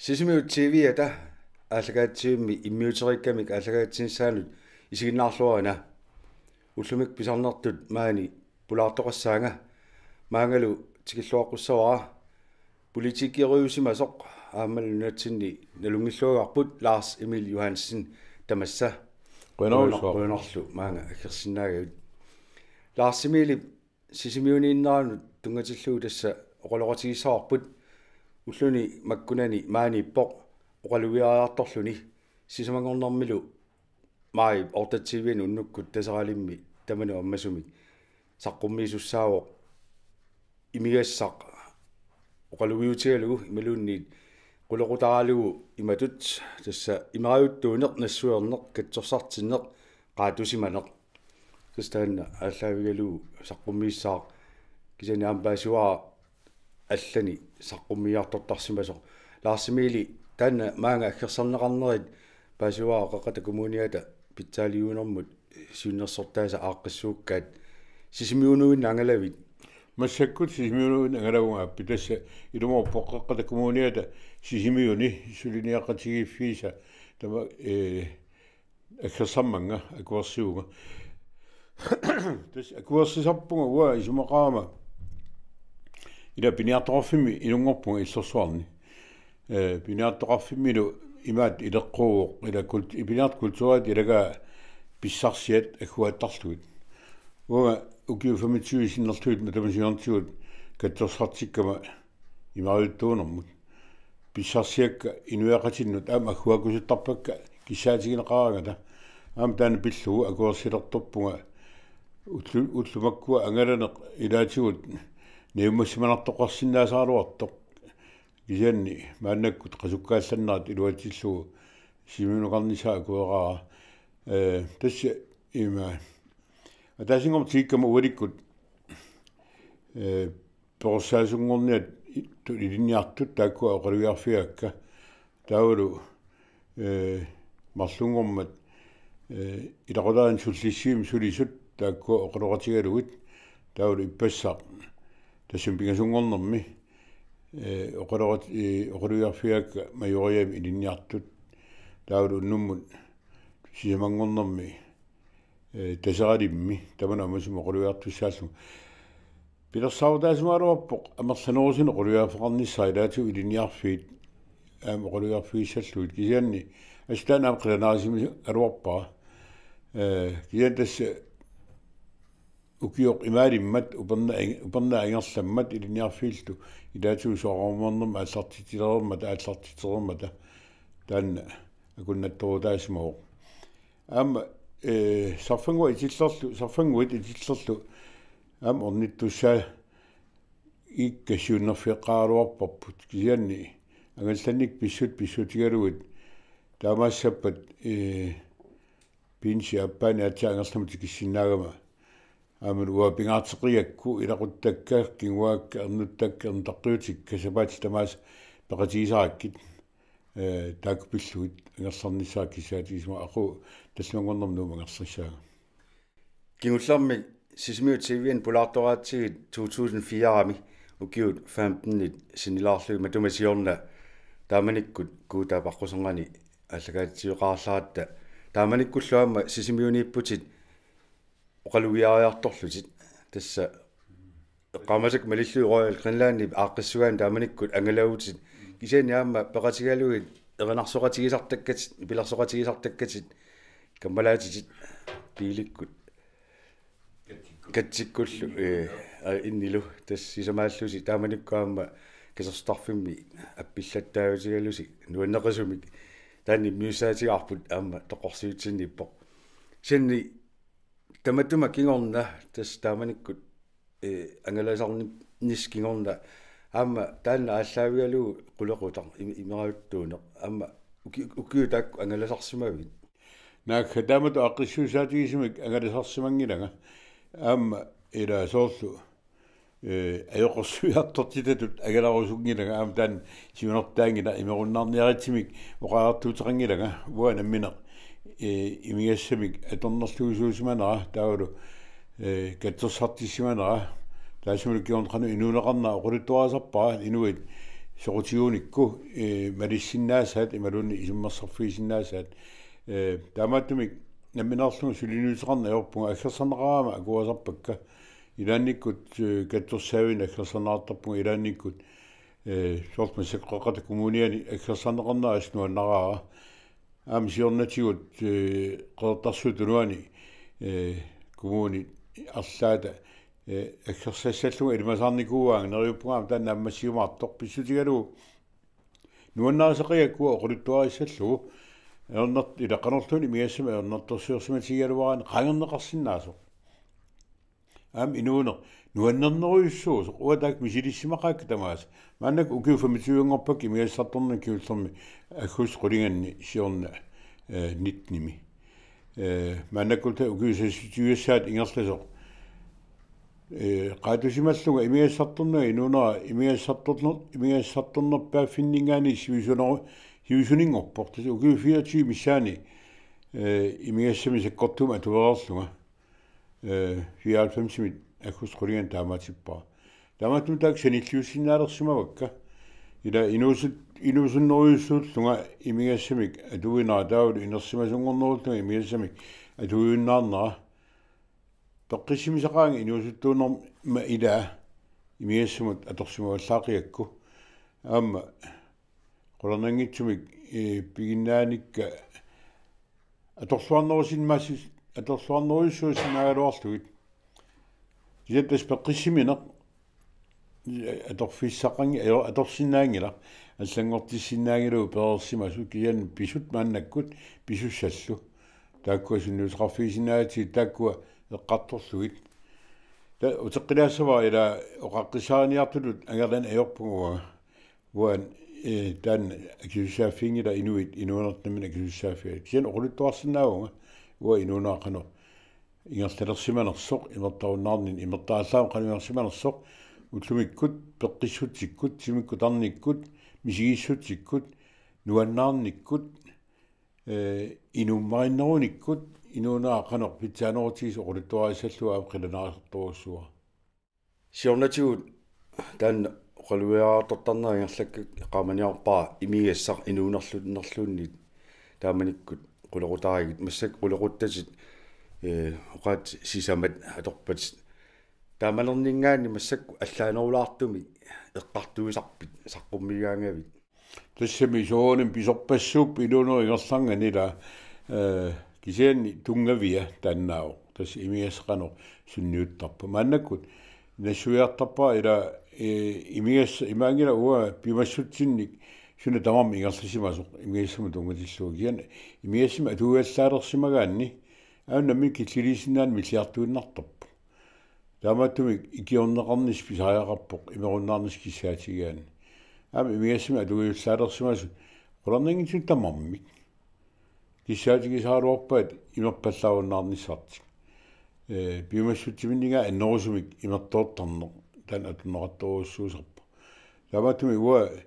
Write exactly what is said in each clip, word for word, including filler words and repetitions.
Sisimiut T V-ata aallakaatitsivimmi immiuteriikkamik aallakaatitsinissaanut isiginnaarluarina. Ullumi pisarnertut maani pulaartoqassaanga. Maangalu tikilluaqqussavara. Politikeriusimasoq aammalu nunatsinni nalunngilluagarput Lars Emil Johansen tamassa. Qujanarujussuaq. Qujanarlu maanga aggersinnaagavit. Lars Emilip Sisimiuniinneranut tunngatillugu tassa oqaloqatigissavarput. Ulluni makkunani maaniippoq oqalugiariartorluni. Sisamanngornermilu maajip otteogtyve unnukkut Taseralimmi tamanut ammasumik saqqummiisussaavoq. Imigassaq oqalugiutigalugu imaluunniit qulequtaralugu imatut, tassa imerajuttuuneq, nassuerneq, katsorsartinneq, qaatusimaneq. Tassa taanna aallaavigalugu saqqummiissaaq, kisianni aamma paasivara allani saqqummiiartortarsimasoq. Lars Emili, taanna maanga aggersarneqarnerit paasivara Qeqqata Kommuniata pitsaaliuinermut siunnersortaasa aaqqissuukkaat, Sisimiunuinnaq angalavit? Massakkut Sisimiunuinnaq angalavunga aappi, tassa ilumoorpoq Qeqqata Kommuniata Sisimiuni suliniaqatigiiffiisa tama, ee, aggersarmanga akuersivunga. Tassa akuersisarpunga uanga isumaqarama ila piniartoqarfimmi inunngorpunga Illorsuarni. Ee, piniartoqarfimmilu imaat ileqquuvoq, ila kult-, piniartut kulturiata ilagaa pissarsiat agguaattarlugit. Uanga ukiut femogtyve sinnerlugit matuma siornatigut katsorsartikkama imerajuttuunermut. Pissarsiakka inuiaqatinnut aamma agguaakkusuttarpakka kissaatigineqaraangata. Aamma taanna pillugu akuersilertorpunga ullu-, ullut makkua angalaneq ilaatigut najumassimanartoqarsinnaasaraluartoq. Kisianni maannakkut qasukkaallannerat iluatsillugu Sisimiunukarnissaa akueraara. Ee, tassa ima ataasinngormat tikikkama ualikkut, ee, perorsaasunngorniat tu-, ilinniartut taakkua oqalugiarfigaakka. Taavalu, ee, marlunngormat, ee, ilaqutariinni sullissivimmi sulisut taakkua oqaloqatigalugit. Taavalu ippassaq tassami pingasunngornermi, ee, oqaloqat-, ee, oqalugiarfigaakka Majoriami ilinniartut. Taavalu unnummut sisamanngornermi, ee, Taseralimmi tamanut ammasumik oqalugiartussaallunga. Pilersaarutaasimagaluarpoq amerlanerusunik oqalugiarfeqarnissaa ilaatigut ilinniarfiit aamma oqalugiarfigissallugit, kisianni assut taanna aamma qilanaarisimasagaluarpara. Ee, kisianni tassa ukioq imaalimmat uperna-, upernaaq ingerlammat ilinniarfiillu ilaatigut soraarnermut aallartitsilereermata, aallartitsilereermata taanna akunnattorutaasimavoq. Aamma, ee, sarfannguaq itillerlu, sarfannguit itillerlu aamma ornittussaakka siunnerfeqqaaraluarparput, kisianni angallanneq pissut pissutigalugit taamaassappat, ee, pinsi aappaani aatsaat angerlamut tikissinnaagama. Aamma uanga pingaarteqigakku ilaquttakka, kinguaakka, ernuttakka, ernutaqqiutikka sapaatit tamaasa peqatigisarakkit, ee, taakku pillugit angerlarnissaa kissaatigisumik, aqagu tallimanngornermi Nuummut angerlassaanga. Kingullermik Sisimiut T V-imi pulaartoraatsigit to tusind fire-mi ukiut femtenit sinnilaarlugit matuma siorna taamanikkut Guutaap aqquserngani aallakaatitsiveqarallaratta, taamanikkullu aamma Sisimiuniipputit oqalugiariartorlutit. Tassa eqqaamasakka malillugit Royal Greenlandip aaqqissugaanni taamanikkut angalavutit, kisianni aamma peqatigalugit erinarsoqatigisartakkatit, nipilersoqatigisartakkatit, kammalaatitit biilikkut katsikkullu, ee, aa, innilu, tassa sisamaallusi taamanikkut aamma katersortarfimmi appillattaajutigalusi nuanneqisumik taanna immiussaatigaarput aamma toqqorsiutsinniippoq. Kisianni tamatuma kingorna, tassa taamanikkut, ee, angalasarnissaq kingorna, aamma taanna aallaavigalugu qulequtaq im-, imerajuttuuneq, aamma uki-, ukiut taakku angalasarsimavit? Naagga, taamatut aaqqissuussaatigisumik angalasarsimanngilanga. Aamma ila soorlu, ee, ajoqersuiartortitatut angalarusunngilanga, aamma taanna siunertaanngilaq, imerunnaarniaritsimik oqariartuuteqanngilanga uanga nammineq, ee, imigassamik atornerluisuusimanera taavalu, ee, katsorsartissimanera. Taassumalu kingorna qanoq inuuneqarnera oqaluttuarisarpara, inuit soqutigunikku, eh, malissinnaasaat imaluunniit isummersorfigisinnaasat. Eh, taamaattumik nammineerlunga suliniuteqarneq ajorpunga, aggersarneqaraangama akuersarpakka. Ilaannikkut, eh, katsorsaavinik aggersarneqartarpunga, ilaannikkut, eh, soorlu massakkut Qeqqata Kommuniani aggersarneqarnera assut nuannaraara. Aamma siornatigut, eh, Qeqertarsuup Tunuani, eh, kommunit arlaata, eh, aggersassallugu ilimasaarnikuuaannga, neriuppunga aamma taanna naammassiumaartoq pissutigalugu nuannarisaqigakku oqaluttuarissallugu ajornart-, ila qanorluunniit imigassamik ajornartorsiorsimatigigaluaraanni qaangerneqarsinnaasoq. Aamma inuuneq nuannernerujussuusoq, uanga taakku misilissimaqaakka tamaasa. Maannakkut ukiut femogtyve-nngorpakka imigassartornermi kingullermi aggustip qulinganni siorna, eh, nittenimi. Eh, maannakkullu ukiut seksogtyve-ssaat ingerlasoq. Eh, qaatusimallunga imigassartornera inuunera imigassartorner-, imigassartornerpaaffinninngaanniit sivisuneru-, sivisuninngorpoq. Tassa ukiut fireogtyve missaanni, eh, imigassamik sakkortuumik atuereerlunga. Eh, fireoghalvfemsimit aggustip qulinganni taamaatippara. Taamaattumik taakku sanilliussinnaalersimavakka. Ila inuusut-, inuusunnerujussuullunga imigassamik atuinera taavalu inersimasunngornerullunga imigassamik atuiunnaarnera. Peqqissimisaqaanga inuusuttuunerma ilaa imigassamut atorsimavallaaqigakku. Aamma qularnanngitsumik, eh, piginnaanikka atorluarnerusinnaasut-, atorluarnerujussuusinnaagaluarlugit. Kisianni tassa peqqissimineq, eh, atorfissaqanngi-, ajo-, atorsinnaanngilaq, allanngortissinnaanngilagut pereersimasut, kisianni pisut maannakkut pisussallu. Taakkua sunniuteqarfigisinnaagatsigit taakkua eqqartorlugit. Ta-, uteqqilaassavara ila oqaqqissaariniartutut angerlaneq ajorpunga uanga. Uanga, eh, taanna akisussaaffiginngilaq inuit, inuunertut namminneq akisussaaffigaat. Kisianni oqaluttuarsinnaavunga uanga inuunera qanoq ingerlalersimanersoq, imertarunnaarnini, imertarallaamik qanoq ingerlasimanersoq, ullumikkut, peqqissutsikkut, timikkut tarnikkut, misigissutsikkut, nuannaarnikkut, eh, inuummarinnerunikkut, inuunera qanoq pitsaanerutigisoq oqaluttuarissallugu aamma qilanaartorujussuuara. Siornatigut taanna oqalugiartortarnera ingerlakkakku eqqaamaniarpara imigassaq inuunerlunnerluunniit taamanikkut qulequttarigit, massakkut qulequttatit, eh, oqaatsit sisamat atorpatit. Taamanerninngaanniit massakkut allaanerulaartumik eqqartuisarpit saqqummiigaangavit? Tassami soorunami pisorpassuupput inuunerup ingerlanerani ila, eh, kisianni tunngavia taannaavoq. Tassa imigassaq qanoq sunniuttarpa. Maannakkut nassuiartarpara ila, eh, imigassaq imaanngilaq uanga piumassutsinnik suna tamarmi ingerlasimasoq imigassamut tunngatillugu. Kisianni imigassamik atuiallaalersimagaanni aamma nammineq killiliisinnaaneq milliartuinnartarpoq. Taamaattumik ikiorneqarnissaq pisariaqarpoq imerunnaarnissaq kissaatigigaanni. Aamma imigassamik atuiallaalersimasut qularnanngitsumik tamarmik kissaatigisaraluarpaat imerpallaarunnaarnissartik. Eh, piumassutsiminngaanniit annerusumik imertoortarneq taanna atorneqartorujussuusarpoq. Taamaattumik uanga,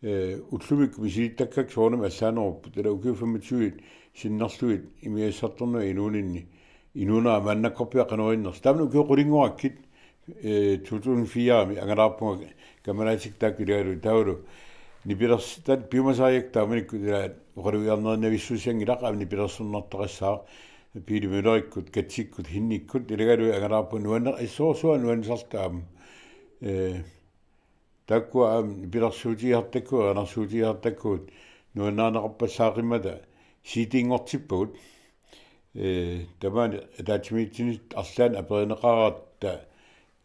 eh, ullumikkut misilittakkakka soorunami allaanerupput, ila ukiut femogtyve sinnerlugit imigassartornera inuuninni, inuunera maannakkorpiaq qanoq innersoq. Taamani ukiut qulinngorakkit, eh, to tusind fire-mi angalaarpunga kammalaatikkut taakku ilagalugu taavalu nipilersi-, taanna piumasarigakkit taamanikkut ila oqalugiarnerinnavissussanngilaq aamma nipilersornartaqassaaq, Pele Møllerikkut, Katsikkut, Hennikkut ilagalugu angalaarpunga nuanne-, assorsuaq nuannisarluta aamma. Eh, taakkua aamma nipilersuutigisartakkavut, erinarsuutigisartakkavut nuannaarneqarpallaaqimmata C D-nngortippagut. Eh, tamaani ataatsimiititsinit arlaannik aperineqaratta,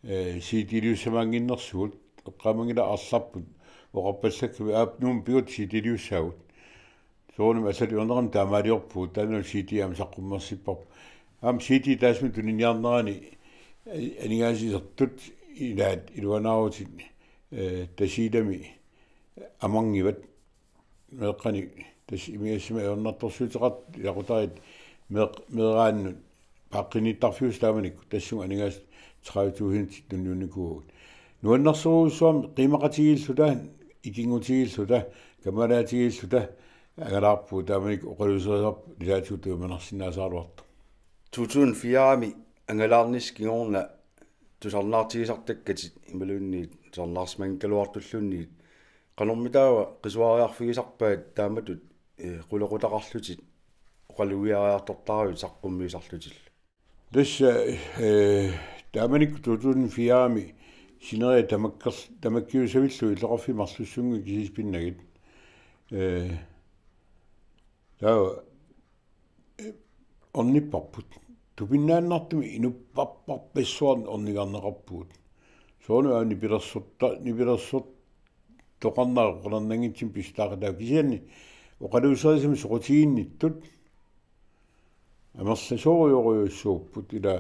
eh, C D-liussamaannginnersugut, eqqaamanngilara arlarput oqarpallakkavit aap Nuummi pigatta C D-liussaagut. Soorunami allatut iorneqarneq taamaaliorpugut, taannalu C D aamma saqqummersipparput. Aamma C D taassuma tuniniarnerani, eh, aningaasat isertut ilaat iluanaarutit, eh, Tasiilami amanngivat. Meeqqanik tassa imigassamik ajornartorsiuteqartut ilaqutariit meeq-, meeraannut paaqqinniittarfiusut taamanikkut tassunga aningaasat tredive tusind tunniunnikuuagut. Nuannersorujussuarmik qiimaqatigiilluta, ikinngutigiilluta, kammalaatigiilluta angalaarpugut, taamanikkut oqaluuserisarput ilaatigut tujumanarsinnaasaraluartoq. To tusind fire-mi angalaarnissat kingorna tusarnaartigisartakkatit imaluunniit tusarnaarsimanngikkaluartulluunniit Qanormitaava qisuariarfigisarpaat taamatut, eh, qulequtaqarlutit oqalugiariartortaravit saqqummiisarlutillu? Tassa, eh, taamanikkut to tusind fire-mi sineriak tamakkerl-, tamakkiusavillugu illoqarfiit marlussunnguit kisiisa pinnagit. Eh, taava, eh, ornipparput. Tupinnaannartumik inupparparpassuarnik ornigarneqarpugut. Soorlu aamma nipilersorta-, nipilersortoqarneq oqalernanngitsumik pissutaaqataa kisianni oqaluuserisamik soqutiginnittut amerlasoorujorujussuupput ila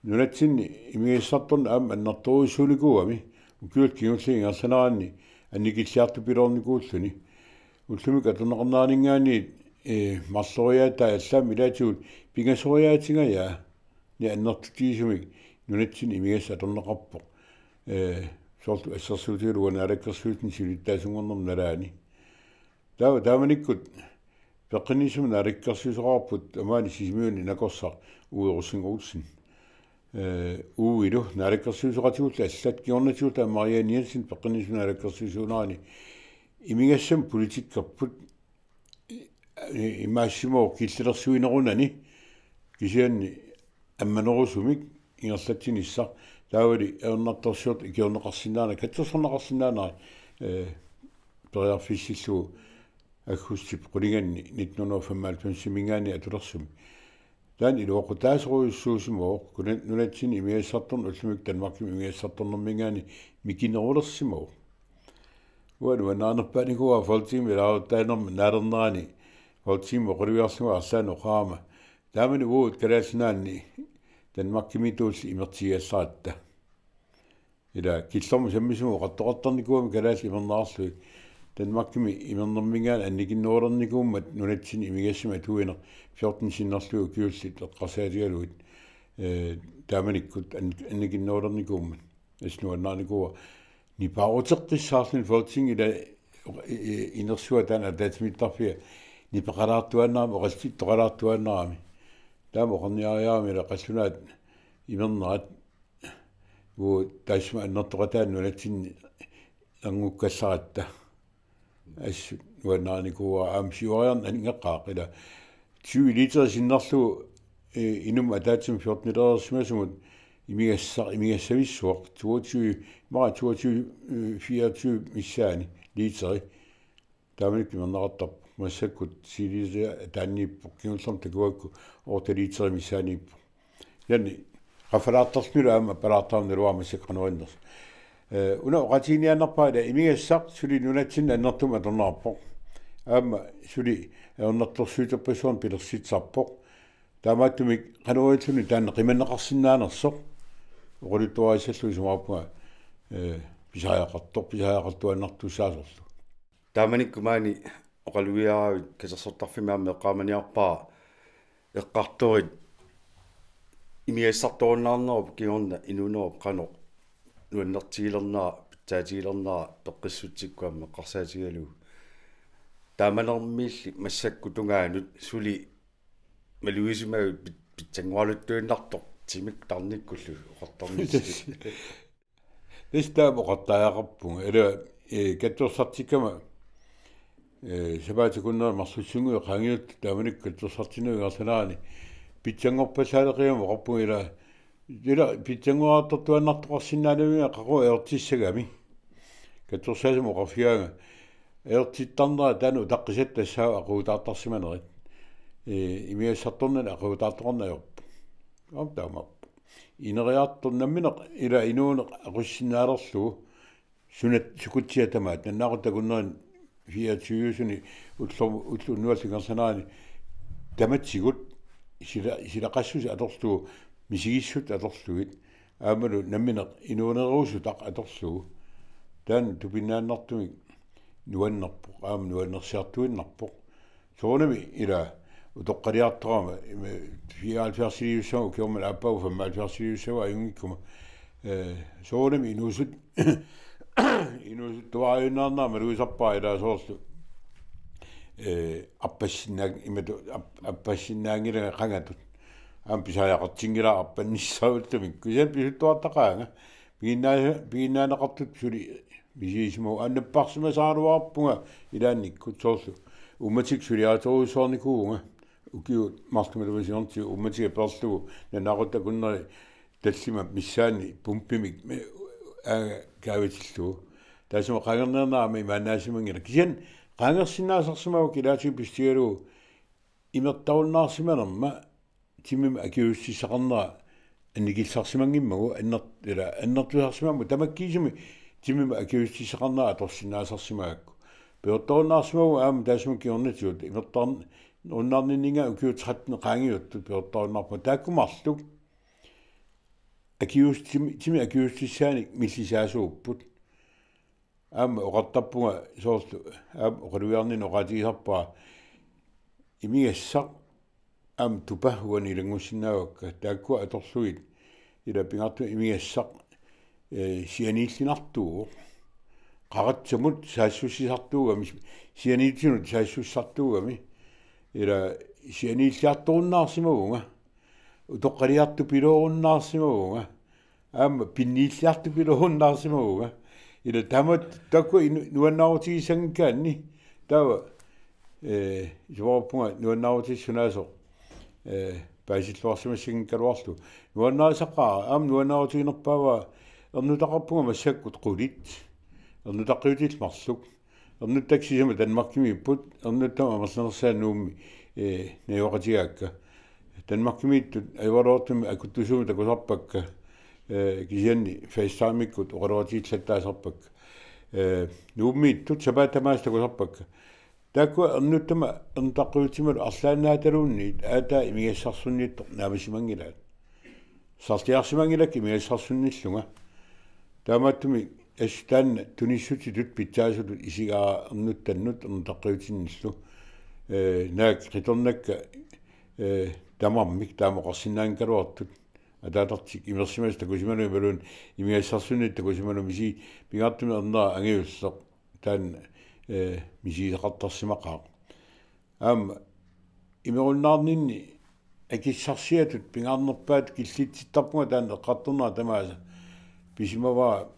nunatsinni imigassartorneq aamma annertoorujussuunikuugami ukiut kingulliit ingerlaneranni annikilliartupiloornikuulluni. Ullumikkut atorneqarneraninngaanniit, eh, marloriaatai allaammi ilaatigut pingasoriaatingajaa ni annertutigisumik nunatsinni imigassaq atorneqarpoq. Eh, soorlu assersuutigalugu naalakkersuisuni siulittaasunngornermi nalaani. Taava taamanikkut peqqinnissumik naalakkersuisoqarput tamaani Sisimiuni nakorsaq Uwe Rosing Olsen. Eh, Uwelu naalakkersuisoqatigullu allat kingornatigullu Marianne Jensen peqqinnissumik naalakkersuisuunerani imigassamik politikkerput i-, i-, imaassimavoq killilersuinerunani kisianni ammanerusumik ingerlatsinissaq taavali ajornartorsiortut ikiorneqarsinnaanera, katsorsorneqarsinnaanera, eh, periarfissillugu aggustip qulinganni nitten hundrede og femoghalvfems-iminngaanniit atulersumik. Taanna iluaqutaasorujussuusimavoq, kuna-, nunatsinni imigassartorneq ullumikkut Danmarkimi imigassartornerminngaanniit mikinerulersimavoq. Uanga nuannarinerpaanikuuara Folketingimi ilaaruttaanermut naalernerani Folketingimi oqalugiarlugu arlaannik oqarama: Taamani uagut Kalaallit Nunaanni Danmarkimiittuulli imertigiallaratta. Ila killormut sammisumut oqartoqartarnikuugami kalaallit imernerarlugit. Danmarkimi imernerminngaanniit annikinnerulernikuummat nunatsinni imigassamik atuineq fjorten sinnerlugit ukiullit eqqarsaatigalugit, eh, taamanikkut an-, annikinnerulernikuummat. Assut nuannarinikuuara. Nipaaruteqqissaarluni Folketingimi ila, eh, eh, inersuaq taanna ataatsimiittarfia nipeqalaartuaannarami oqallittoqalaartuaannarami. Taama oqarniariarami ila qallunaat imernerat uagut taassuma annertoqataani nunatsinni angukkallaratta. Assut nuannarinikuuara aamma siuariarneq aningaqaaq ila tyve liter sinnerlugu, eh, inummut ataatsimut fjorten litereersimasumut imigassaq, imigassavissuaq, toogtyve, immaqa toogtyve, eh, fireogtyve missaani literi. Taamanikkut imerneqartarpoq, massakkut ti liter ataaniippoq, kingullermik takugakku otte liter missaaniippoq. Kisianni qaffalaartarlunilu aamma appalaartarami naluara massakkut qanoq innersoq. Eh, una oqaatiginiaannarpara ila imigassaq suli nunatsinni annertuumik atorneqarpoq. Aamma suli ajornartorsiuterpassuarnik pilersitsisarpoq. Taamaattumik qanoq ililluni taanna qimanneqarsinnaanersoq oqaluttuarissallugu isumaqarpunga, eh, pisariaqartoq, pisariaqartuaannartussaasorlu. Taamanikkut maani oqalugiaravit katersortarfimmi aamma eqqaamaniarpara eqqartorit imigassartorunnaarnerup kingorna inuunerup qanoq nuannertigilernera, pitsaatigilernera peqqissutsikkut aamma eqqarsaatigalugu. Taamanermiilli massakkut tungaanut suli malugisimagit pit-, pitsanngoraluartuinnartoq timik tarnikkullu oqartarnissi. Tassa taama oqartariaqarpunga. Ila, eh, katsorsartikkama, eh, sapaatip akunneri marlussunnguit qaangiuttut taamanikkut katsorsartinnagit ingerlanerani pitsanngorpallaaleqigamik oqarpunga ila, ila pitsanngoriartortuaannartoqarsinnaanaviannga qaqugu ajortissagami. Katsorsaasumik oqarfigaanga ajortittarnera taanna utaqqisatta tassaavoq aqquutaartarsimanerit. Eh, imigassartornani aqquutaartoqarneq ajorpoq. Aamma taamaappoq. Ineriartorneq nammineq ila inuuneq aqussinnaalerlugu sunat sukutsiat tamaat nannaaqutaq akunneri fireogtyve-suni ullor-, ulloq unnuallu ingerlanerani tamatigut sila-, silaqassuseq atorlugu misigissutsit atorlugit aammalu nammineq inuunerusutaq atorlugu. Taanna tupinnaannartumik nuannerpoq, aamma nuannersiartuinnarpoq. Soorunami ila utoqqaliartorama, ima fireoghalvfjerdsiliussama ukioq manna aappaagu femoghalvfjerdsiliussama ajunngikkuma. Eh, soorunami inuusut-, inuusuttuarajunnaarnera malugisarpara ila soorlu, eh, arpassinnaak-, imatut ap-, arpassinnaanngilanga qangatut. Aamma pisariaqartinngilara arpannissaa ullumikkut. Kisianni pisuttuartaqaanga. Piginnaa-, piginnaaneqartut suli misigisimavoq, aamma napparsimasaraluarpunga ilaannikkut soorlu. Uummatikka suliartorujussuarnikuuvunga. Ukiut marluk matuma siornatigut uummatiga peerlugu nalunaaqutaq akunneri tallimat missaanni pumpimik me-, aa, kaavitillugu. Taassuma qaangerneq aamma imaannaasimanngilaq. Kisianni qaangersinnaasarsimavakka ilaatigut pissutigalugu imertarunnaarsimanerma timimik akiuussutissaqarnera annikillisarsimanngimmagu anner-, ila annertusarsimammagu tamakkiisumik timimik akiuussutissaqarnera atorsinnaasarsimagakku. Piortarunnaarsimavunga aamma taassuma kingornatigut imertarunnaarninninngaanniit ukiut tretten qaangiuttut piortarunnaarpunga taakku marluk akiuus-, timi-, timip akiuussutissaanik millisaasuupput. Aamma oqartarpunga soorlu, aamma oqalugiarninni oqaatigisarpara imigassaq aamma tupa uani ilanngussinnaavakka, taakkua atorlugit ila pingaartumik imigassaq, ee, sianiillinartuuvoq. Qaratsamut saassussisartuugami, sianiitsinut saassussisartuugami, ila sianiilliartorunnaarsimavunga, utoqqaliartupiloorunnaarsimavunga, aamma pinniilliartupiloorunnaarsimavunga. Ila taamatut taakkua inu-, nuannaarutigissanngikkaanni taava, ee, isumaarpunga nuannaarutissaq sunaasoq, ee, paasilluarsimassanngikkaluarlugu. Nuannaarisaqaara, aamma nuannaarutiginerpaavara ernutaqarpunga massakkut qulit. Ernutaqqiutillit marluk. Ernuttakka sisamat Danmarkimiipput, ernuttama amerlanersaat Nuummi, ee, najugaqatigaakka. Danmarkimiittut ajoraluartumik akuttusuumik takusarpakka, ee, kisianni FaceTime-ikkut oqaloqatigillattaasarpakka. Ee, Nuummiittut sapaatip tamaasa takusarpakka. Taakkua ernuttama ernutaqqiutimallugit arlaannaataluunniit aataa imigassarsunnittoq naamisimanngilaat. Sarliarsimanngilakka imigassarsunnillunga. Taamaattumik assut taanna tunissutitut pitsaasutut isigaara ernuttannut ernutaqqiutinnillu. Ee, naak qitornakka, ee, tamarmik taama oqarsinnaanngikkaluartut. Ataatartik imersimasut takusimallugu imaluunniit imigassarsunnit takusimallugu misi-, pingaartumik ernera angajulleq taanna, ee, misigisaqartarsimaqaaq. Aamma imerunnaarninni akissarsiatut pingaarnerpaatut killitsittarpunga taanna eqqartornera tamaasa. Pisimavara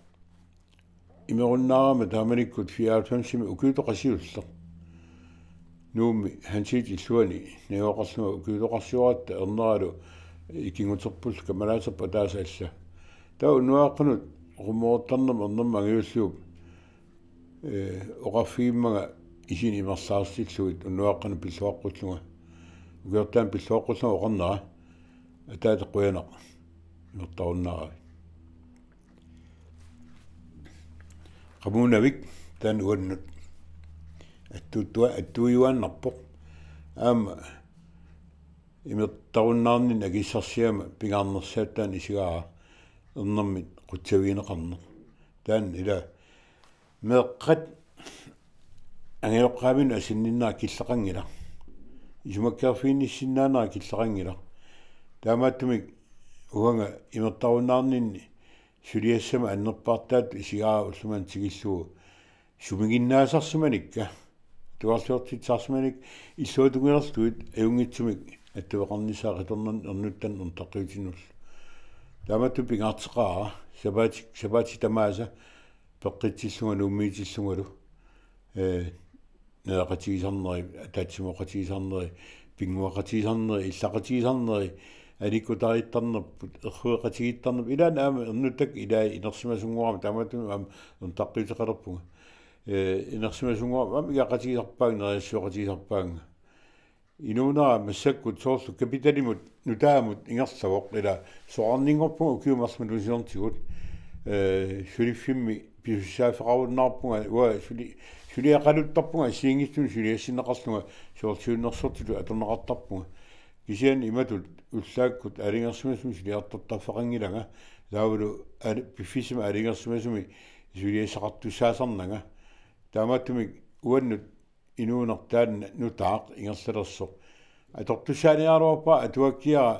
imerunnaarama taamanikkut fireoghalvfemsimi ukiutoqarsiulleq. Nuummi Hansit illuani najugaqarlunga ukiutoqarsioratta erneralu ikinnguterpullu kammalaaterput ataaseq alla. Taava unnuaqqanut qummoruttarnerma ernerma angajulliup, ee, oqarfigimmanga isini imerlaarsillugit unnuaqqanut pilluaqqullunga. Ukiortaanut pilluaqqullunga oqarnera: Ataata qujanaq, imertarunnaarakkit. Qamuunavik taanna uannut attuuttua-, attuujuaannarpoq. Aamma imertarunnaarninni akissarsiama pingaarnersaatut taanna isigaara ernermit qutsavigineqarneq. Taanna ila meeqqat angajoqqaavinut asanninnera killeqanngilaq. Isumakkeerfiginnissinnaanera killeqanngilaq. Taamaattumik uanga imertarunnaarninni suliassama annerpaartaatut isigaara ulloq manna tikillugu sumiginnaasarsimanikka, atugarliortitsisarsimanik illuatungiliorlugit ajunngitsumik attaveqarnissaa qitornanut ernuttanut ernutaqqiutinnullu. Taamaattumik pingaarteqaara sapaati-, sapaatip tamaasa peqqitsillunga Nuummiitillungalu, ee, naleqatigisarneri, ataatsimooqatigisarneri, pinnguaqatigisarneri, illaqatigisarneri, aliikkutarittarnerput, errueqatigiittarnerput, ilaanni aamma ernuttakka ilai inersimasunngoramik, taamaattumik aamma ernutaqqiuteqalerpunga. Ee, inersimasunngoramik aamma igaqatigisarpaannga, neriassuaqatigisarpaannga. Inuunera massakkut soorlu kapitalimut nutaamut ingerlavoq, ila soraarninngorpunga ukiut marluk matuma siornatigut, ee, suliffimmi pisussaaffeqarunnaarpunga, uanga suli-, suliaqaluttarpunga assigiinngitsunik suliassinneqarlunga soorlu siunnersortitut atorneqartarpunga. Kisianni imatut ullaakkut aalajangersimasumik suliartortarfeqanngilanga, taavalu aali-, piffissami aalajangersimasumi suliassaqartussaasarnanga. Taamaattumik uannut inuuneq taanna nutaaq ingerlalersoq atortussaaniaraluarpara, atuakkiara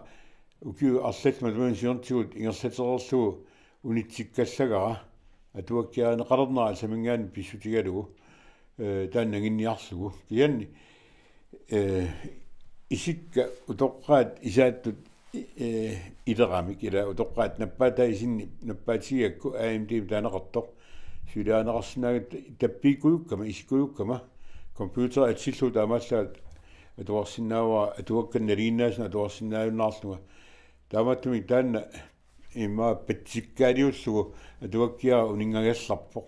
ukiut arlallit matuma siornatigut ingerlatereerlugu unitsikkallagara, atuakkiarineqalernera allaminngaanniit pissutigalugu, ee, taanna nanginniarlugu. Kisianni, ee, isikka utoqqaat isaattut, ee, ileramik, ila utoqqaat nappaatai isinni nappaatigigakku A M D-mik taaneqartoq. suliarineqarsinnaanngilaq, tappiikkujukkama, isikkujukkama, computer atsillugu taamaallaat atuarsinnaavara, atuakkanik nalinginnaasunik atuarsinnaajunnaarlunga. Taamaattumik taanna immaqa patsikkaaliullugu atuakkiara uninngagallarpoq.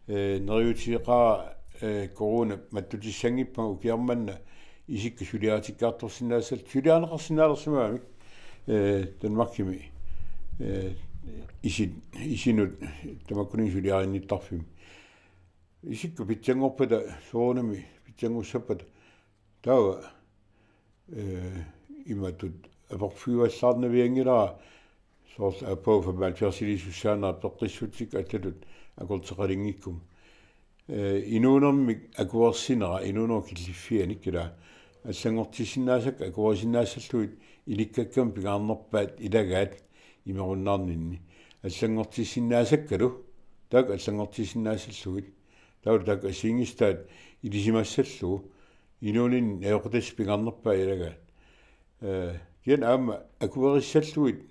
Ee, neriuutigeqaara, ee, corona mattutissanngippagu ukiarmanna isikka suliaritikkaartorsinnaassallutik, suliarineqarsinnaalersimagami, ee, Danmarkimi, ee, isit, isinut tamakkuninnga suliarinnittarfimmi. Isikka pitsanngorpata, soorunami pitsanngussappata, taava, ee, imatut aporfiuallaarnavianngilara, soorlu aappaagu femoghalvfjerdsiliisussaanerat peqqissutsit allatut akorteqalinngikkuma. Ee, inuunermik akuersinera, inuunerup killiffianik, ila allanngortissinnaasakka akuerisinnaassallutik, ilikkakkamik pingaarnerpaat ilagaat imerunnaarninni. Allanngortissinnaasakkalu, taakku allanngortissinnaassallutik, taavalu taakku assigiinngisitaat ilisimassallugu, inuuninni najoqqutassat pingaarnerpaat ilagaat. Ee, kisianni aamma akuerissallugit,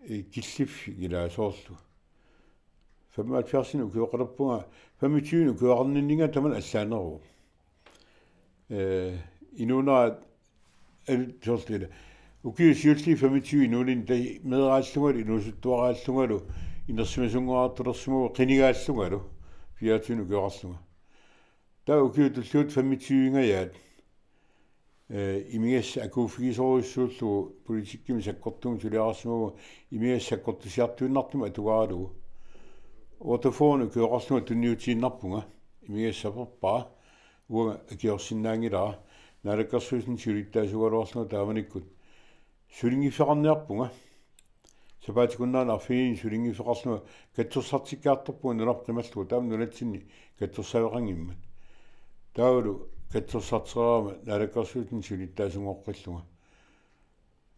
ee, killiffik, ila soorlu femoghalvfjerdsinik ukioqalerpunga, femogtyvenik ukioqarninninnga tamanna allaaneruvoq. Ee, inuunerat, ee, soorlu ila, ukiut siulliit femogtyve inuuninni ta-, meeraallungalu, inuusuttuaraallungalu, inersimasunngoraartulersimavugut qinigaallungalu, fireogtyvenik ukioqarlunga. Taava ukiut tulliuttut femogtyvengajaat, ee, imigassaq akuuffigisorujussuullugu, politikkimi sakkortuumik suliarisimavugut, imigassaq sakkortusiartuinnartumik atugaralugu. Otteogfyrrenik ukioqarlunga tunniutiinnarpunga, imigassaq aperpara, uanga akiorsinnaanngilara, Naalakkersuisuni siulittaasuugaluarlunga taamanikkut sulinngiffeqarniarpunga. Sapaatip akunnera arfineq-marlunni sulinngiffeqarlunga katsorsartikkaartorpunga nunarput qimallugu, taama nunatsinni katsorsaaveqanngimmat. Taavalu katsorsartereerama Naalakkersuisuni siulittaasunngoqqillunga.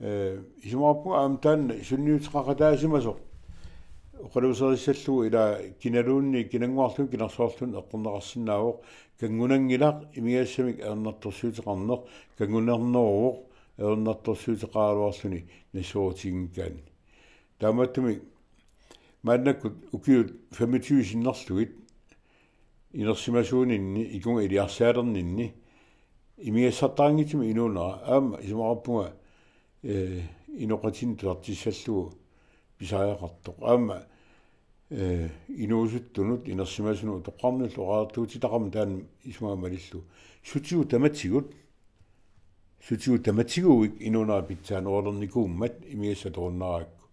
Ee, isumaqarpunga aamma taanna sunniuteqaqataasimasoq oqaluuserissallugu, ila kinaluunniit, kinannguarluunniit kinarsuarluunniit eqqorneqarsinnaavoq, kanngunanngilaq imigassamik ajornartorsiuteqarneq, kanngunarneruvoq ajornartorsiuteqaraluarluni nassuerutiginngikkaanni. Taamaattumik maannakkut ukiut femogtyve sinnerlugit inersimasuuninni, ikunga iliarsaalerninni, imigassartaraanngitsumik inuunera, aamma isumaqarpunga, ee, inoqatinik tusartissallugu pisariaqartoq. Aamma, ee, inuusuttunut, inersimasunut, utoqqarnullu oqariartuutitaqarmat taanna isumaga malillugu. Sutigut tamatigut, sutigut tamatiguit inuunera pitsaanerulernikuummat, imigassaq atorunnaarakku.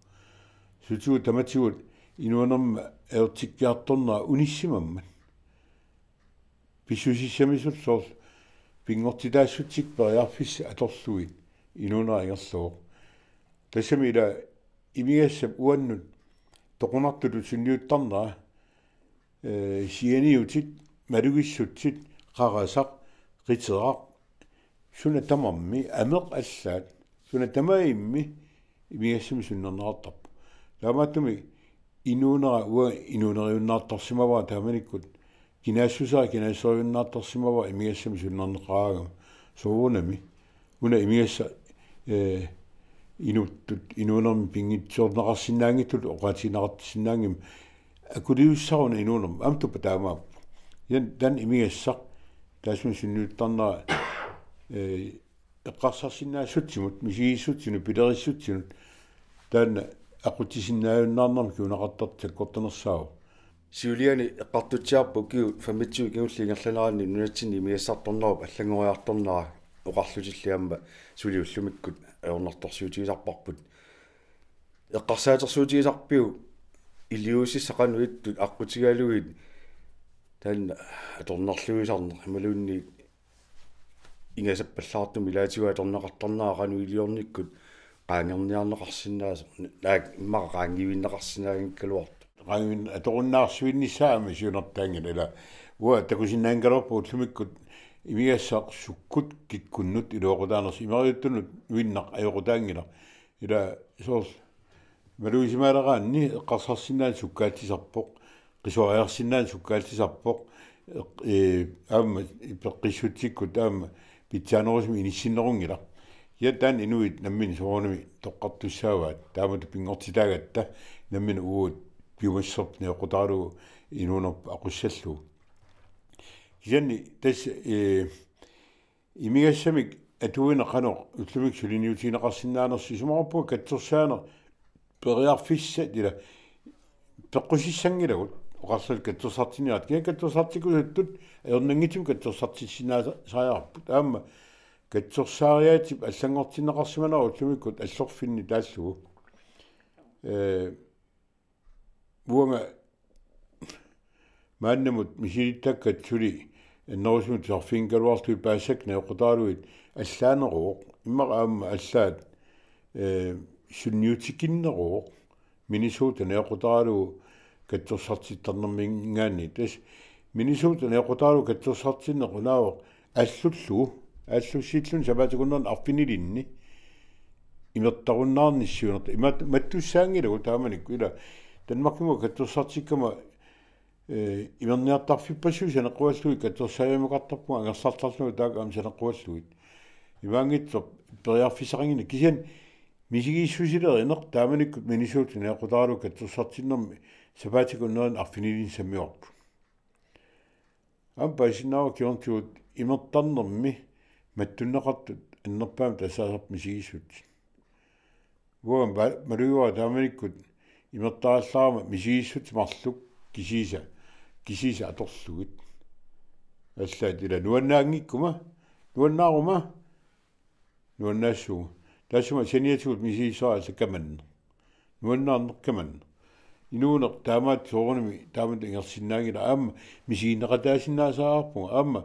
Sutigut tamatigut inuunermi ajortikkiartornera unissimammat. Pissusissamisullu soorlu pinngortitaassutsit periarfissat atorlugit inuunera ingerlavoq. Tassami ila imigassap uannut toqunartutut sunniuttarnera, ee, sianiutit, malugissutsit, qarasaq, qiteraq, suna tamarmi, ameq allaat, suna tamarmi imigassamik sunnerneqartarpoq. Taamaattumik inuunera uanga inuuneriunnaartarsimavara taamanikkut, kinaassusaa kinaassorujunnaartarsimavara imigassamik sunnerneqaraangama. Soorunami una imigassaq, ee, inuttut, inuunermi pinngitsoorneqarsinnaanngitsutut oqaatigineqarsinnaanngimmat akuliussaruna inuunermi, aamma tuppa taamaappoq. Kisianni taanna imigassaq taassuma sunniuttarnera, ee, eqqarsarsinnaassutsimut, misigissutsinnut, pilerissutsinut, taanna aqutsisinnaajunnaarnermut kinguneqartartoq sakkortunersaavoq. Siuliani eqqartutsiarput ukiut femogtyve kingulliit ingerlaneranni nunatsinni imigassartornerup allanngoriartornera oqarlutilli aamma suli ullumikkut ajornartorsiutigisarparput. Eqqarsaatersuutigisarpiuk iliuusissaq qanoq ittut aqqutigalugit taanna atornerluisarneq imaluunniit ingasappallaartumik ilaatigut atorneqartarnera qanoq iliornikkut qaangerniarneqarsinnaasoq, naak immaqa qaanngivinneqarsinnaanngikkaluartoq. Qaangivinneq atorunnaarsuinnissaa aamma siunertaanngilaq, ila uanga takusinnaanngikkaluarpunga ullumikkut imigassaq sukkut kikkunnut iluaqutaanersoq, imeriuttunut nuinnaq ajoqutaanngilaq. Ila soorlu malugisimaaleraanni eqqarsarsinnaaneq sukkaallisarpoq, qisuariarsinnaaneq sukkaallisarpoq, eq-, ee, aamma peqqissutsikkut aamma pitsaanerusumik inissinnerunngilaq. Ja taanna inuit namminneq soorunami toqqartussaavaat, taamatut pinngortitaagatta namminneq uagut piumassuseq najoqqutaralugu inuunerput aqussallugu. Kisianni tassa, eh, imigassamik atuineq qanoq ullumikkut suliniutigineqarsinnaanersoq isumaqarpunga katsorsaaneq periarfissat ila peqqusissanngilagut oqarluta katsorsartinniarluta. Kisianni katsorsartikkusuttut ajornanngitsumik katsorsartissinnaasariaqarput. Aamma katsorsaariaatsip allanngortinneqarsimanera ullumikkut allorfinni taallugu. Eh, uanga maannamut misilittakkat suli annerusumik tusarfigingaluarlugit paasisakka najoqqutaraluit allaaneruvoq. Immaqa aamma allaat, eh, sunniutikinneruvoq Minnesota najoqqutaralugu katsorsartittarnerminngaanniit. Tassa Minnesota najoqqutaralugu katsorsartinneq unaavoq aallullugu, aallussilluni sapaatip akunnerani arfinilinni imertarunnaarnissuunerta. Imat-, mattussaanngilagut taamanikkut ila Danmarkimut katsorsartikkama, eh, imerniartarfippassuit saneqquvallugit katsorsaariumaartarpunga angerlartarlunga taakku aamma saneqquvallugit. Imaanngitsoq periarfissaqanngilaq kisianni misigissusilerineq taamanikkut Minnesota najoqqutaralugu katsorsartinnermi sapaatip akunnerani arfinilinni sammivarput. Aamma paasinnaavoq kingornatigut imertarnermi mattunneqartut annerpaamik tassaasarput misigissutsit. Uanga ma-, malugiuara taamanikkut imertarallarama misigissutsit marluk kisiisa, kisiisa atorlugit. Allaat ila nuannaanngikkuma, nuannaaruma, nuannaassuunga. Taassuma saniatigut misigissara alla kamanneq. Nuannaarneq kamanneq. Inuuneq taamaattoq soorunami taamatut ingersinnaanngilaq aamma misiginneqataasinnaasariaqarpunga. Aamma,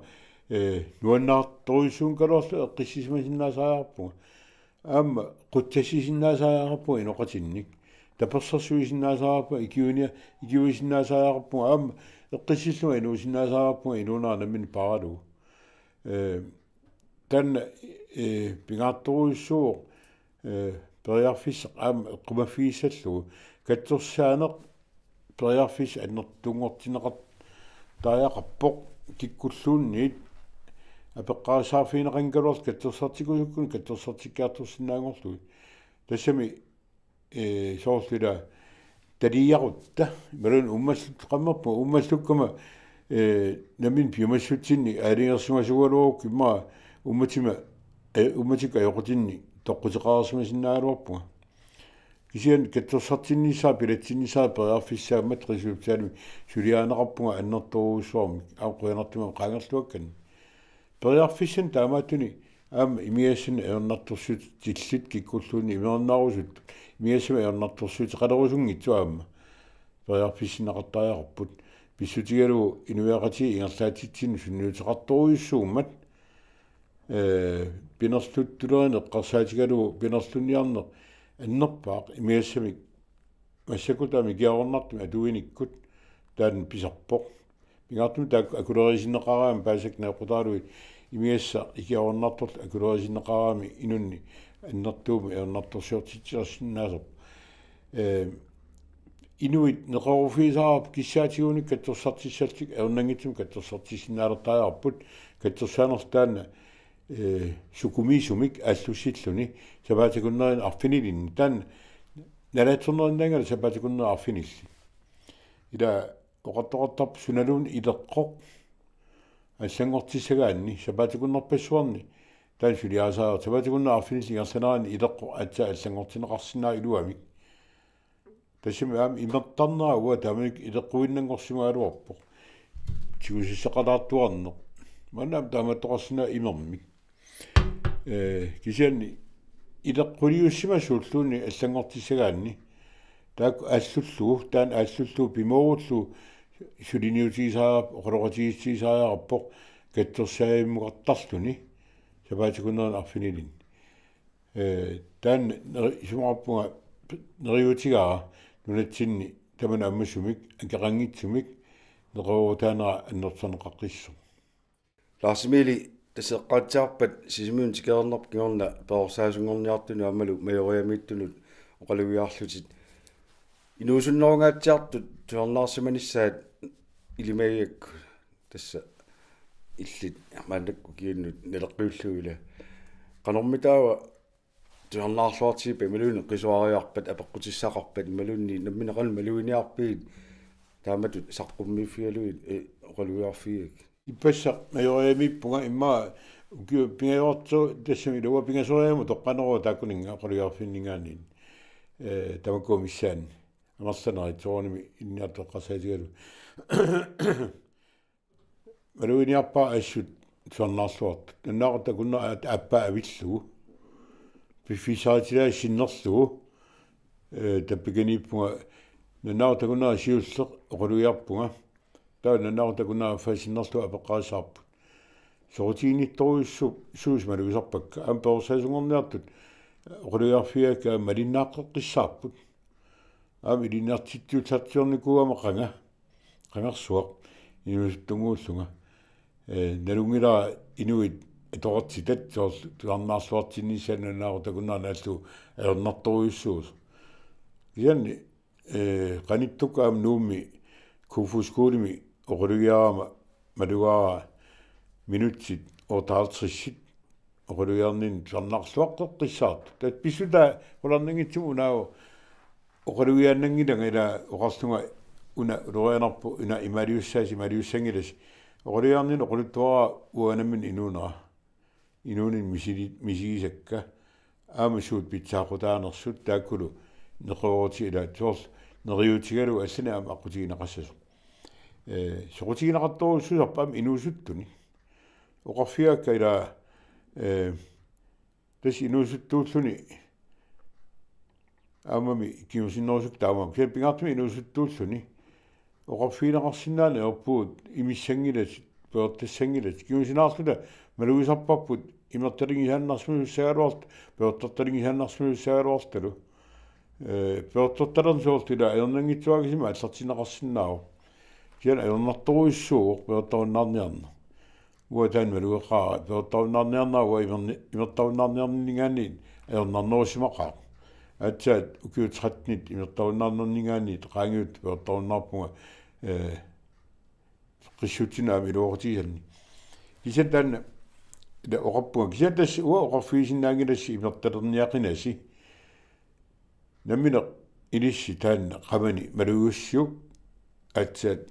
eh, nuannaartorujussuugaluarlugu eqqissisimasinnaasariaqarpunga. Aamma qutsassisinnaasariaqarpunga inoqatinnik. Tapersersuisinnaasariaqarpunga ikiuinia-, ikiuisinnaasariaqarpunga. Aamma eqqissillunga inuusinnaasariaqarpunga inuunera nammineq paaralugu. Eh, taanna, eh, pingaartorujussuuvoq, eh, periarfissaq aamma eqqumaffigissallugu. Katsorsaaneq periarfissaq annertunngortinneqartariaqarpoq kikkulluunniit apeqqarissaarfigineqanngikkaluarluta katsorsartikkusukkunik katsorsartikkiartorsinnaanngorlugit. Tassami eh, soorlu ila taliarutta, imaluunniit uummalluttoqarnerpunga, uummallukkama, eh, nammineq piumassutsinnik aalajangersimasuugaluarukku immaqa uummatima, eh, uummatikkut ajoqutinnik toqquteqarsimasinnaagaluarpunga. Kisianni katsorsartinnissaa, pilatsinnissaa periarfissaammat resolutionimik suliarineqarpunga annertoorujussuarmik, aamma qujanartumik qaangerluakkannik. Periarfissanik taamaattuni aamma imigassanik ajornartorsiutit illit kikkulluunniit imernaarusuttut imigassamik ajornartorsiuteqalerusunngitsut aamma periarfissinneqartariaqarput. Pissutigalugu inuiaqatigiit ingerlatsitsinnut sunniuteqartorujussuummat, eh, pinerluttulerineq eqqarsaatigalugu pinerlunniarneq annerpaaq imigassamik massakkut taama ikiaroornartumik atuinikkut taanna pisarpoq. Pingaartumik taakku akulerisinnaaramik paasisakka najoqqutaraluit imigassaq ikiaroornartorlu akulerisinnaaramik inunnik annertuumik ajornartorsiortitsisarsinnaasoq. Eh, inuit neqeroorufigisaraarput kissaatigut katsorsartissallutik ajornanngitsumik katsorsartissinnaalertariaqarput katsorsaanerlu taanna, eh, sukumiisumik aallussilluni sapaatip akunnerini arfinilinni. Taanna nalaatsornerinnaanngilaq sapaatip akunnerini arfinilli. Ila oqartoqartarpoq sunaluunniit ileqqoq allanngortissagaanni sapaatip akunnerpassuarni taanna suliarisariaqarpoq sapaatip akunnerata arfinillit ingerlaneranni ileqqoq aatsaat allanngortinneqarsinnaavoq iluamik. Tassami aamma imertarnera uanga taamanikkut ileqquinnanngorsimagaluarpoq. Tigusassaqalaartuarneq. Maanna aamma taamaattoqarsinnaavoq imermik. Eh, kisianni ileqquliussimasuulluunniit allanngortissagaanni. Taakku aallullugu, taanna aallullugu pimoorullugu suliniutigisariaqarpoq, oqaloqatigiissutigisariaqarpoq, katsorsaajumaartarluni, sapaatip akunnerini arfinilinni. Eh, taanna neri-, isumaqarpunga neriuutigaara nunatsinni tamanna ammasumik, akeqanngitsumik, neqeroorutaanera annertuneqaqqissoq. Lars Emil, tassa eqqaatsiarpat Sisimiunut tikereernarpoq kingorna perorsaasunngorniartunut aammalu Majoriamiittunut oqalugiarlutit. Inuusunnerungaatsiartut tusarnaarsimanissaat ilimagigakku tassa illit maannakkut kiinnut naleqqiullugit ila. Qanormitaava tusarnaarluartigippata imaluunniit qisuariarpat apeqqutissaqarpat imaluunniit nammineq qanoq maluginiarpigit taamatut saqqummiiffigalugit, eh, oqalugiarfigigakkit? Ippassaq Majoriamiippunga, immaqa ukiut pingajuartut tassami ilaa pingasoriamut toqqaneruvoq taakkuninnga oqalugiarfinninngaanniit. Eh, tamakku missaanni. Amerlanerit soorunami ilinniartut eqqarsaatigalugu. Maluginiarpara assut tusarnaarluartut. Nunaqqatta takunnera aappaa avillugu. Piffissaritilaassinnerlugu. Eh, tappikaniippunga nunaqqatta takunnera siulleq oqalugiarpunga. Taava nunaqqatta takunnera affaa sinnerlugu apeqqarissaarput. Soqutiginnittorujussuusoq malugisarpakka. Aamma perorsaasunngorniartut oqalugiarfigaakka aamma malinnaaqqeqqissaarput. Aamma ilinniartitsisussarsiornikuugama qanga. Qangarsuaq inuusuttunnguullunga. Eh, nalunngilara inuit atoqartitat soorlu tusarnaarluartinnissaat nunaqqatta takunnera naallugu ajornartorujussuusoq. Kisianni, eh, qanittukkut aamma Nuummi Kofoeds Skolemi oqalugiarama malugaara minutsit otteoghalvtredsit oqalugiarninni tusarnaarluaqqeqqissaartut. Tassa pissutaavoq qularnanngitsumik unaavoq oqalugiaannanngilanga ilaa oqarlunga una ulorianarpoq una imaaliussaasi imaaliussanngilasi. Oqalugiarninni oqaluttuaraa uanga nammineq inuunera. Inuuninni misili-, misigisakka. Aamma suut pitsaaqutaanersut taakkulu neqeroorutit ilaa soorlu neriuutigalugu allanik aamma aqqutigineqassasoq. Eh, soqutigineqartorujussuusarput aamma inuusuttunik. Oqarfigaakka ilaa, eh, tassa inuusuttuulluni aammami kingusinnerusukkut taamaammat. Kisianni pingaartumik inuusuttuulluni oqarfigineqarsinnaaneq ajorpugut imissanngilatit, peortassanngilatit. Kingusinaarluta malugisarparput imertalinngisaannarsimasussaagaluarluta, peortortalinngisaannarsimasussaagaluarlutalu. Eh, peortortalerneq soorlu ilaa ajornanngitsuakkisimi aallartinneqarsinnaavoq. Kisianni ajornartorujussuuvoq peortarunnaarniarneq. Uanga taanna malugeqaara, peortarunnaarniarnera uanga imerni-, imertarunnaarniarninninngaanniit ajornarnerusimaqaaq. Aatsaat ukiut trettenit imertarunnaarnerninngaanniit qaangiuttut peortarunnaarpunga, eh, qissutsinnut aamma iluaqutigisannik. Kisianni taanna, ila oqarpunga, kisianni tassa uanga oqarfigisinnaanngilassi imertalerniaqinasi. Nammineq ilissi taanna qamani malugiussiuk aatsaat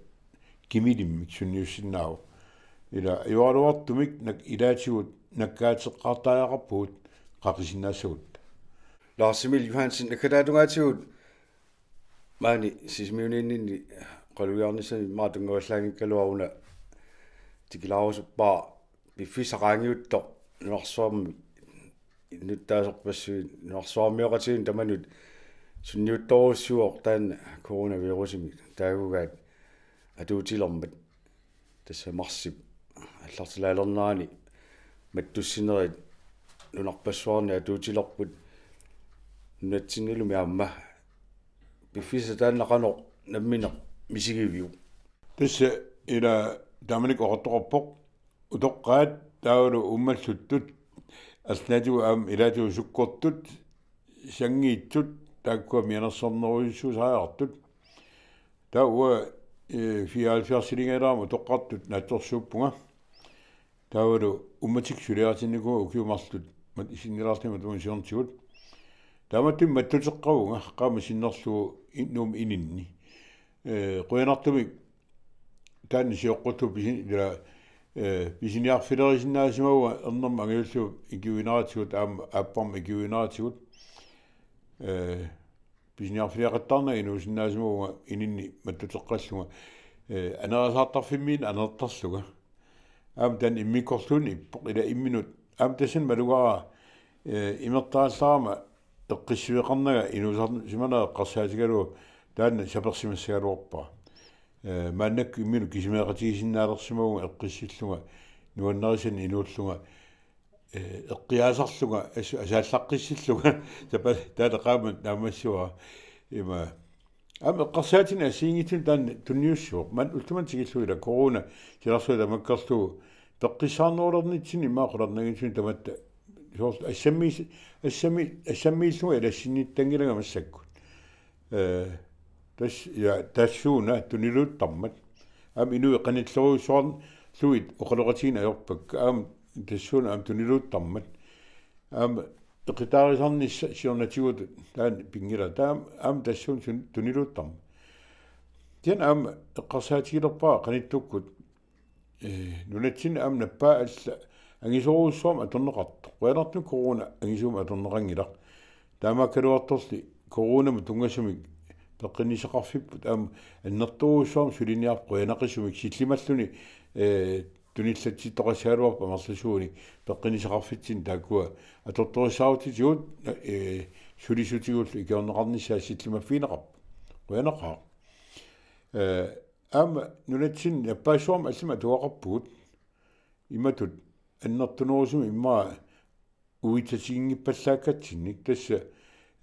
kimilimmik sunniussinnaavoq. Ila ajoraluartumik nak-, ilaatigut nakkaateqqaartariaqarpugut qaqisinnaassagutta. Lars Emil Johansen, naggataata tungaatigut maani Sisimiuniinninni oqalugiarnissani immaqa tunngavallaanngikkaluaruna tikilaarusuppara piffissaq qaangiuttoq nunarsuarmi innuttaasorpassuit nunarsuarmioqatigiinni tamanut sunniuttorujussuuvoq taanna coronavirusimik taagugaat atuutilermat. Tassa marsip aallartilaalernerani mattussinerit nunarpassuarni atuutilerput nunatsinnilumi aamma. Piffissaq taanna qanoq nammineq misigiviuk? Tassa ila taamanikkut oqartoqarpoq utoqqaat taavalu uummalluttut, arlaatigut aamma ilaatigut sukkortut, sanngiitsut, taakkua mianersornerujussuusariaqartut. Taava uanga, eh, fireoghalvfjerdsilinngajalerama utoqqartut naatsorsuuppunga. Taavalu uummatikkut suliaritinnikuuvunga ukiut marluk mat-, sinnilaarlunga matuma siornatigut. Taamatut mattuteqqavunga qaammat sinnerlugu in-, Nuummut ininni. Eh, qujanartumik taanna sioqqullugu pisin-, ila, eh, pisiniarfilerisinnaasimavunga ernermut angajulliup ikiuineratigut aamma aapparmut ikiuineratigut. Eh, pisiniarfiliaqattaarnanga inuusinnaasimavunga ininni mattuteqqallunga. Eh, anerasaartarfimmiinnaq aneertarlunga. Aamma taanna immikkorluunniit ippoq ila imminut. Aamma tassani malugaara, eh, imertarallarama eqqissiveqarnanga inuusarsimanera eqqarsaatigalugu taanna sapersimassagaluarpara. Eh, maannakkut imminut kisimeeqatigisinnaalersimavunga eqqissillunga nuannarisannik inuullunga, eh, eqqiaasarlunga as-, asaallaqqissillunga. Sapa-, taanna qaammat naammassivara. Ima. Aamma eqqarsaatinik assigiinngitsunik taanna tunniussivoq. Maani ulloq manna tikillugu ila corona silarsuaq tamakkerlugu peqqissaarnerulernitsinni immaqa qularnanngitsunik tamatta. Soorlu assammiis-, assammi-, assammiillunga ilassinnittannginnama massakkut. Eh, tas-, ja, tassuuna tuniluuttarmat. Aamma inuit qanillerujussuarlugit oqaloqatigineq ajorpakka. Aamma tassuuna aamma tuniluuttarmat. Aamma eqitaarisarnissaq siornatigut taanna pinngilaq. Taam-, aamma tassuuna sun-, tuniluuttarmat. Kisianni aamma eqqarsaatigilerpara qanittukkut, eh, nunatsinni aamma nappaa alla angisoorujussuarmik atorneqartoq. Qujanartumik corona angisuumik atorneqanngilaq. Taamaakkaluartorli coronamut tunngasumik peqqinnissaqarfipput aamma annertoorujussuarmik suliniarpoq qujanaqisumik sillimalluni, eh, tunillatsittoqassagaluarpoq amerlasuunik peqqinnissaqarfitsinni taakkua atortorissaarutitigut, eh, sulisutigullu ikiorneqarnissaat sillimaffigineqarpoq. Qujanaqaaq. Eh, aamma nunatsinni nappaassuarmik allamik atugaqarpugut. Imatut annertunerusumik immaqa uitsatiginngippallaakkatsinnit tassa,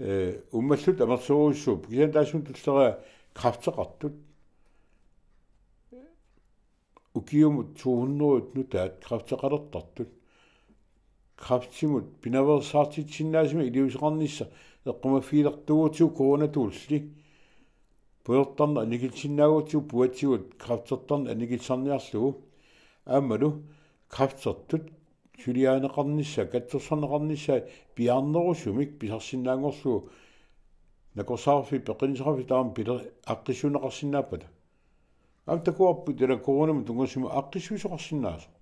eh, uummalluta amerlasoorujussuupput. Kisianni taassuma tulleriia kræfteqartut. Ukiumut to hundrede nutaat kræfteqalertartut. Kræftimut pinaveersaartitsisinnaasumik iliuuseqarnissaq eqqumaffigilertuugutsigu coronatuulli. Pujortarneq annikillisinnaagatsigu puatsigut kræftertarneq annikillisarniarlugu. Aammalu kræftertut suliarineqarnissaat, katsorsarneqarnissaat piaarnerusumik pisarsinnaanngorlugu nakorsaarfik peqqinnissaqarfik taama pile-, aaqqissuunneqarsinnaappata. Aamma takuarput ila coronamut tunngasumik aaqqissuisoqarsinnaasoq.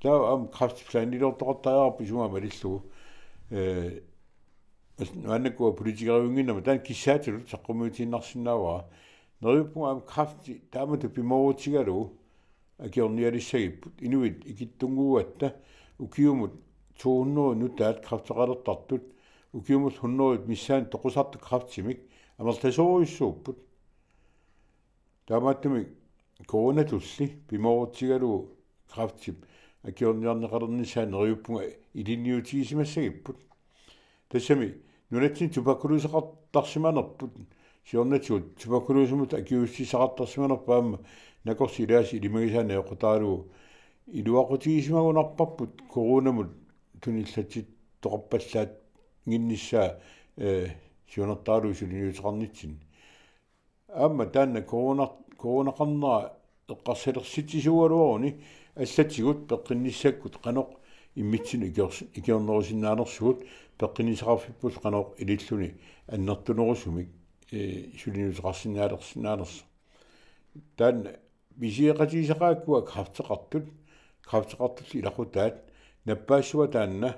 Taava aamma kræftplaniliortoqartariaqarpoq isumaa malillugu. Eh, as-, maannakkut politikeriunnginnama taanna kissaatigalugu saqqummiutiinnarsinnaavara. Neriuppunga aamma kræfti taamatut pimoorutigalugu akiornialissagipput. Inuit ikittunnguugatta ukiumut to hundrede nutaat kræfteqalertartut. Ukiumut hundrede missaani toqusartut kræftimik amerlasoorujussuupput. Taamaattumik coronatulli pimoorutigalugu kræftip akiorniarneqalernissaa neriuppunga ilinniutigisimagatsigu. Tassami nunatsinni tuberkuloseqartarsimanerput, siornatigut tuberkulosemut akiuussutissaqartarsimanerput aamma nakorsat ilaasa ilimagisaat najoqqutaralugu iluaqutigisimagunarparput coronamut tunillatsittoqarpallaannginnissaa, eh, siunertaralugu suliniuteqarnitsinni. Aamma taanna corona-, coronaqarnera eqqarsalersitsisuugaluaruni allatigut peqqinnissakkut qanoq immitsinnut ikiors-, ikiornerusinnaanersugut peqqinnissaqarfipput qanoq ililluni annertunerusumik, eh, suliniuteqarsinnaalersinnaanersoq. Taanna misigeqatigisaqaakkua kræfteqartut, kræfteqartut ilaqutaat, nappaassuaq taanna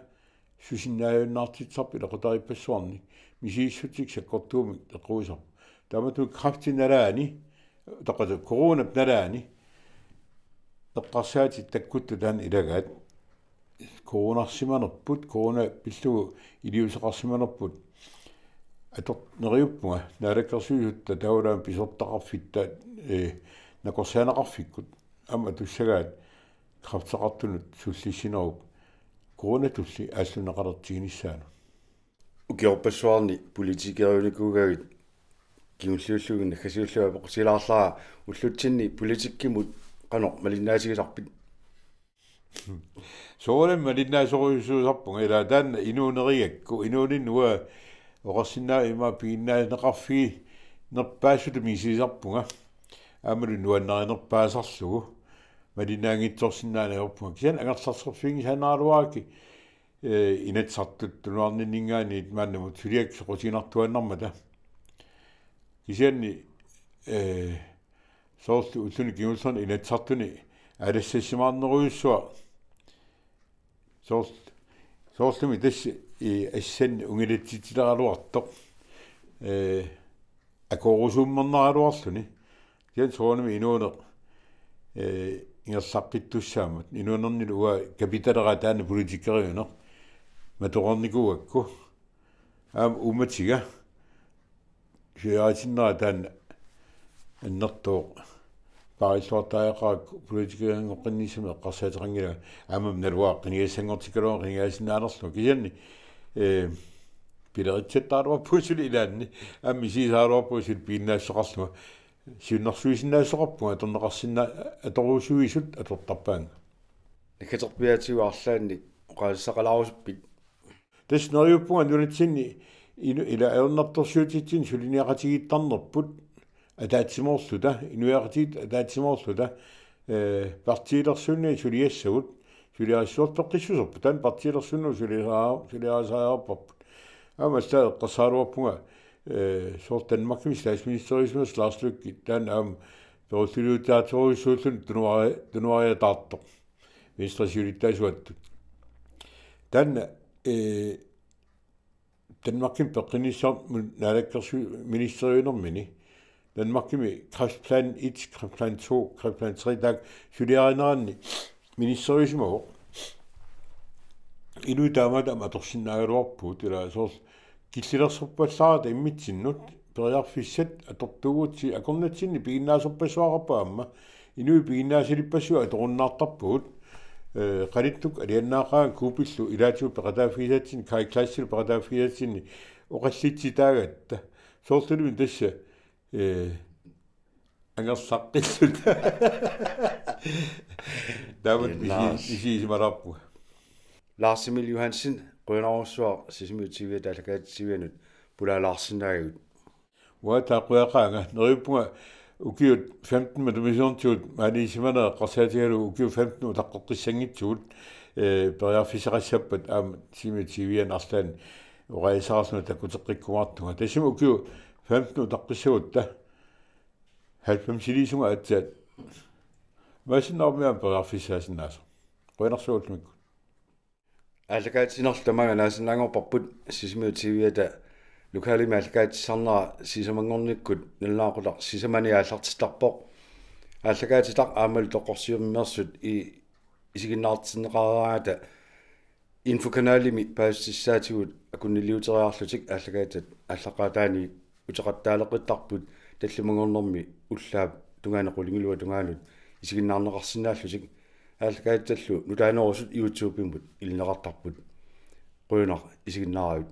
susinnaajunnaartitsisarpoq ilaqutariippassuarnik, misigissutsit sakkortuumik eqquisarpoq. Taamatut kræfti nalaani, taqatu coronap nalaani, eqqarsaatit takkuttut taanna ilagaat. Coronarsimanerput, corona pillugu iliuuseqarsimanerput. Ator-, neriuppunga, naalakkersuisut taavalaam pisortaqarfitta, eh, nakorsaanaqarfikkut. Aamma atussagaat kræfteqartunut sullissinerup coronatulli aallunneqalertiginissaanut. Ukiorpassuarni politikeriunikuugavit kingulliullugit naggasiullugit apeqqutigilaarlara ullutsinni politikkimut qanoq malinnaatigisarpit? Soorunami malinnaasorujussuusarpunga ilaa taanna inuunerigakku inuuninni uanga oqarsinnaavimmi piginnaaneqarfiginerpaasutut misigisarpunga. Aammalu nuannarinerpaasarlugu malinnaanngitsoorsinnaanngorpunga. Kisianni angerlarserfiginngisaannaraluarakkit, eh, Inatsisartut tunuarninninngaanniit maannamut suliakkut soqutiginartuaannarmata. Kisianni, eh, soorlu ulluni kingullerni Inatsisartuni aalassassimaarnerujussuaq. Soorl-, soorlumi tassa, eh, assanni ungilatsitsileraluartoq, eh, akorusuummerneraraluarluni. Kisianni soorunami inuuneq, eh, ingerlaqqittussaammat. Inuunernilu uanga kapitalera taanna politikeriuneq matoreernikuugakku. Aamma uummatiga suliarisinnera taanna annertooq. Paarilluartariaqarakku politikerinngoqqinnissamut eqqarsaateqanngilanga, aamma naluara qinigassanngortikkaluarlunga qinigasinnaanerlunga. Kisianni, eh, pileritsattaraluarpunga suli ilaanni, aamma misigisaraluarpunga suli piginnaassuseqarlunga. Siunnersuisinnaassuseqarpunga atorneqarsinna-, atorusuisut atortarpaannga. Nakkaterpiaatigut arlaannik oqaasissaqalaarusuppit? Tassa neriuppunga nunatsinni inu-, ila ajornartorsiutitsinni suliniaqatigiittarnerput ataatsimoorluta, inuiaqatigiit ataatsimoorluta, eh, partiilersuunniit suliassagut, suliarissuartoqqissuserput, taanna partiilersunnut suliarisariaqarparput. Aamma tassa eqqarsaraluarpunga, eh, soorlu Danmarkimi statsministeriusimasoq Lars Løkke, taanna aamma perulluliuteqartorujussuulluni tunuari-, tunuariataartoq. Venstre siulittaasuattut. Taanna, eh, Danmarkimi peqqinnissarput naalakkersuisut ministeriunermini. Danmarkimi kræftplan et, kræftplan to, kræftplan tre, taakku suliarineranni ministeriusimavoq. Inuit taamaattumik aamma atorsinnaagaluarpugut, ila soorlu killilersorpallaarata immitsinnut, periarfissat atortuugutsigu akornatsinni piginnaasorpassuaqarpoq aamma. Inuit piginnaasalippassuit atorunnaartarpugut. Eh, qanittumi alianaaqaanga Coopillu ilaatigut peqataaffigisatsinni, Kai Kleistip peqataaffigisatsinni oqallitsitaagatta. Soorlulumi tassa, eh, angersaqqilluta. Taamatut Naa. misi-, misigisimalaarpunga. Lars Emil Johansen, qujanarsuaq Sisimiut T V-ata aallakaatitsivianut pulaalaarsinnaagigut. Uanga taava qujaqaanga, neriuppunga ukiut femten matuma siornatigut maaniissimaneq eqqarsaatigalugu ukiut femten utaqqeqqissanngitsugut, eh, periarfissaqassappat aamma Sisimiut T V-anut arlaannik oqaasissaqarlunga takkuteqqikkumaartunga. Tassami ukiut femten utaqqissagutta halvfemsiliisunga aatsaat. Imaassinnaavoq aamma periarfissaasinnaasoq. Qujanarsuaq ullumikkut. Aallakaatitsinerlu tamaanga naasinnaanngorparput Sisimiut T V-ata lokalimi aallakaatitsisarnera sisamanngornikkut nalunaaqutaq sisamani aallartittarpoq. Aallakaatitaq aammalu toqqorsiumeersut i-, isiginnaartinneqareeraangata infokanalimi paasissutissaatigut akunniliuteriarlutik aallakaatitat aallaqqaataaniit uteqattaaleqqittarput tallimanngornermi ullaap tungaani qulingiluat tungaanut isiginnaarneqarsinnaallutik aallakaatitallu nutaanerusut YouTube-imut ilineqartarput. Qujanaq isiginnaaravit.